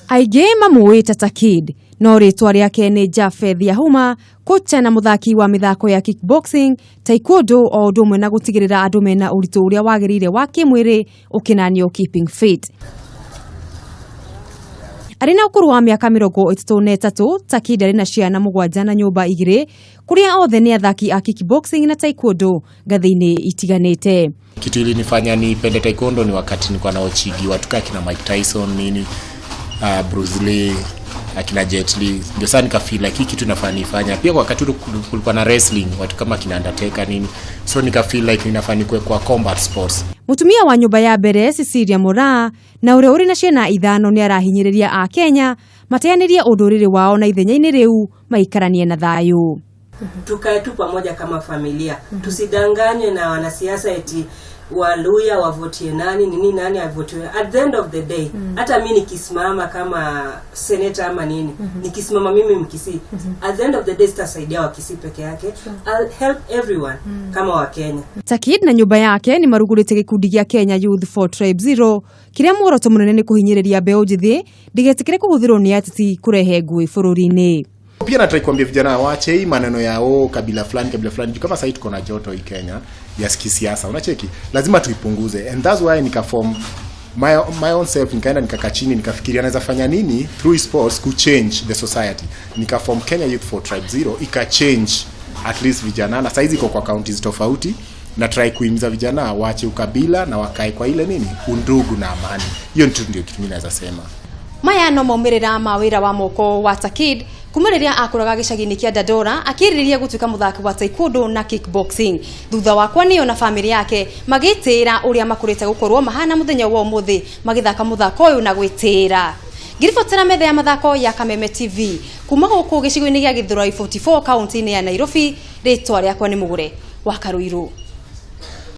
Aingĩ mamũĩ ta Takid, no rĩtwa rĩake nĩ Japheth Yahuma, kocha na mũthaki wa mĩthako ya kickboxing, taekwondo o ũndũ ũmwe na gũtigĩrĩra andũ mena ũritũ ũrĩa wagĩrĩire wa kĩmwĩrĩ ũkĩnanio keeping fit. Arĩ na ũkũrũ wa mĩaka 33, Takid arĩ na ciana 7 na nyũmba 2, kũrĩa othe nĩ athaki a kickboxing na taekwondo ngathĩ-inĩ itiganĩte. Kitu ilinifanya nipende taekwondo ni wakati nilikuwa na watchigi watu kama akina Mike Tyson nini, Bruce Lee, akina Jet Li, ndio sasa nika feel like hii kitu inafaa nifanya. Pia kwa wakati ule kulikuwa na wrestling, watu kama akina Undertaker nini, so nika feel like ninafaa nikuwe kwa combat sports. Mũtumia wa nyũmba ya mbere Cecilia Moraa na ũrĩa ũrĩ na ciana 5 nĩ arahinyĩrĩria a Kenya mateanĩrie ũndũrĩrĩ wao na ithenya-inĩ rĩu maikaranie na thayũ. Tukae tu pamoja kama familia, tusidanganywe na wanasiasa eti Waluya wavotie nani nini nani avotiwe. At the end of the day, hata mi nikisimama kama senator ama nini, nikisimama mimi Mkisii, at the end of the day sitasaidia Wakisii peke yake. I'll help everyone kama Wakenya. Takid na nyũmba yake nĩ marugũrĩte gĩkundi gĩa Kenya Youth for Tribe Zero kĩrĩa muoroto mũnene nĩ kũhinyĩrĩria mbeũ njĩthĩ ndĩgetĩkĩre kũhũthĩrwo nĩ ateti kũrehe ngũĩ bũrũri-inĩ. Pia nataka kuambia vijana waache hii maneno ya oh, kabila fulani, kabila fulani. Juu kama sasa tuko na joto hii Kenya ya kisiasa, unacheki, lazima tuipunguze, and that's why nika form my own self, nikaenda nikakaa chini nikafikiria naweza fanya nini through sports ku change the society. Nika form Kenya Youth for Tribe Zero, ika change at least vijana, na saizi iko kwa counties tofauti na try kuhimiza vijana waache ukabila na wakae kwa ile nini undugu na amani. Hiyo ndio kitu mimi naweza sema. Maya no maumĩrĩra ma wĩra wa moko wa Takid kuma rĩrĩa akũraga gĩcagi-inĩ kĩa Dandora akĩrirĩria gũtuĩka mũthaki wa taekwondo na kickboxing. Thutha wa kwanio na famĩlĩ yake magĩtĩĩra ũrĩa makũrĩte gũkorwo mahana mũthenya wa ũmũthĩ magĩthaka mũthako ũyũ na gwĩtĩĩra. Ngĩribotera metha ya mathako ya Kameme TV kuma gũkũ gĩcigo-inĩ gĩa Githurai 44 kaunti-inĩ ya Nairobi, rĩtwa rĩakwa nĩ Mũgũre wa Karũirũ.